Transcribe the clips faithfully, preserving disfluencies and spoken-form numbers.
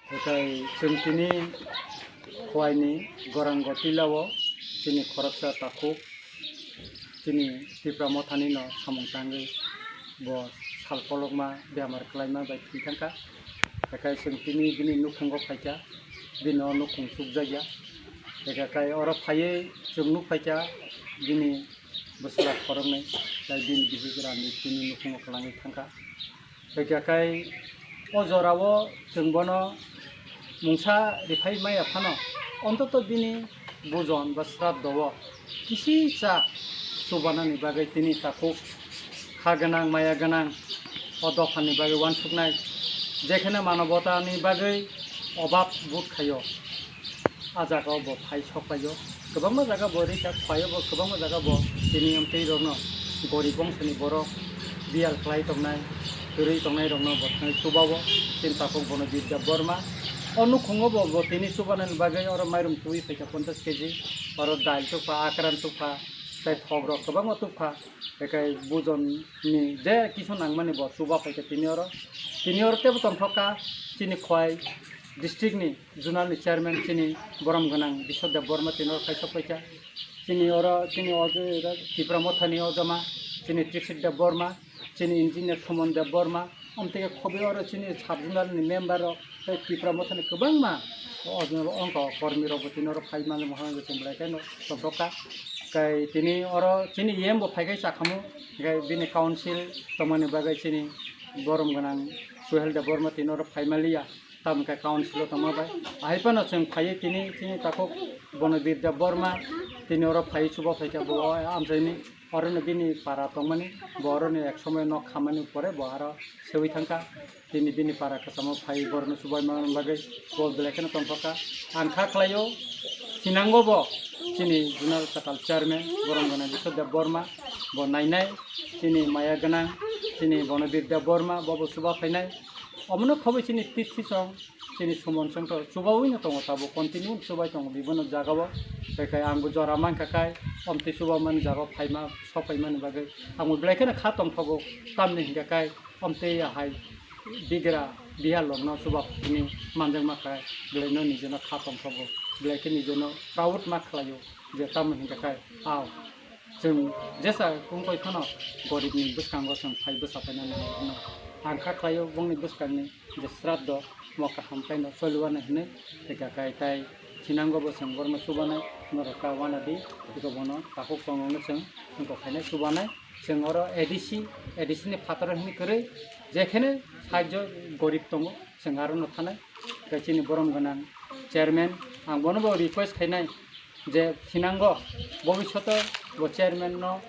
Haikhe chwng tini Khowai ni Gorang Gotila o chini khoroksa takhuk chini Tipra Motha ni no samung tangwi bo sal kolokma bemar kwlaima bai thwi thangkha. Haikhe chwng tini bini nukhungo phaikha, bini o nukhung chukjakya. Haikhe oro phaiwi chwng nukphaikha bini bwsla khoroknwi, tei bini bihik rani tini nukhungo kwlangwi thangkha. Haikhe o jorao chwng bono mungsa riphai maya phano, ontoto bini bujon ba sraddho o kisisa chubanani bagwi tini takhuk kha gwnang, maya gwnang o dophani bagwi uansuknai, jekheno manobotani bagwi obab but khaio. A jaga o bo phai sok paio. Kwbangma jaga bo rikha, phai o bo kwbangma jaga bo tini amtwi rokno, gorib bongsoni borok biyal khlai tongnai, kwrwi tongnai rokno bo thangwi chuba o. Chini takhuk bono Birja Borma. O nukhungo bo, bo tini chubanani bagwi oro mairum twi phaikha ponchash keji, oro dal tukha, akran tukha, tei thok rok kwbangma tukha. Haikhe bujon ni je kisu nangmani bo chuba phaikha tini oro. Tini oro tebo tongthokha chini Khowai district ni zonal ni chairman chini borom gwnang Biswa Debbarma tini oro phai sok paikha. Chini oro chini o je Tipra Motha ni ojama chini Triksit Debbarma, chini engineer Thumon Debbarma, amtwi khe khobwi oro chini sub zonal ni member rok tei Tipra Motha ni kwbangma o ojama ongkha kormi rok bo tini oro phai mani mohang je chwng belai khe no tongthokha. Kai tini oro chini E M bo phai khe chakhamu, kai bini council tongmani bagwi chini borom gwnang Suhel Debbarma tini oro phai maliya. Tamo khe council o tongma bai. Ahai phano chwng phaiwi tini chini takhuk Bonobir Debbarma tini oro phaiwi chuba phaikha bo o amchaini orono bini para tongmani bo oroni ek somoy nok khamani pore bo aro sewi thangkha. Tini bini para kwchamo phaiwi borokno chubai manna bagwi bo belai kheno tongthokha. Ang kha khlaio thinango bo chini zonal kwtal chairman borom gwnang Biswa Debbarma bo nainai chini maya gwnang chini Bonobir Debbarma bo bo chuba phainai. Omono khobwi chini tithisong chini sumon songkha chubawino tongo, tabuk continue chubai tongo bibino jagao. Tei khe angbo jora mankha khai omtwi chubamani jagao phaima sokphaimani bagwi angbo belai kheno kha tongthogo. Tamni hinkha khai omtwi ahai bigra bihal rokno chuba phini manjakma khai belaino nijeno kha tongthogo, belai khe nijeno proud ma khlaio je tamo hinkha khai ao. Chwng jesa wngkoi phano goribni bwskango chwng phai bwsa painani hwnwi ang kha khlaio, bongni bwskangni je sraddho mo kaham khaino choliwano hwnwi thwikha khai, tai thinango bo chwng borokno chubanai norok ta wanadi, tei bono takhuk tongrokno chwng wngkok khainai chubanai. Chwng oro A D C, A D C ni phataro hwnwi kwrwi jekhene sahajjo gorib tongo chwng arono thanai. Tei chini borom gwnang chairman, ang bono bo request khainai je thinango bobishoto bo chairman no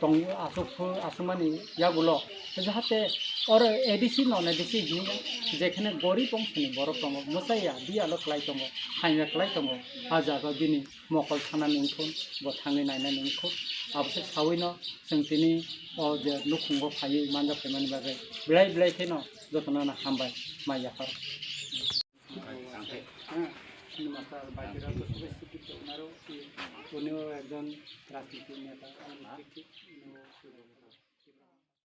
tong asuk asukmani yagulo jahate oro A D C non A D C hinwi jekhene gorib bongsoni borok tongo, mwchaya biyalo kwlai tongo, hamya kwlai tongo, a jaga bini mokol thanani wngkhu, bo thangwi nainani wngkhu. Abose sawino chwng tini o je nukhungo phaiwi manja phaimani bagwi belai belai kheno jotono no hambai mai yaphar. Hwnkhe, ah, chini master Bajirao to sube sikit tongnaro, unio ekjon rajniti neta, unio sikit, unio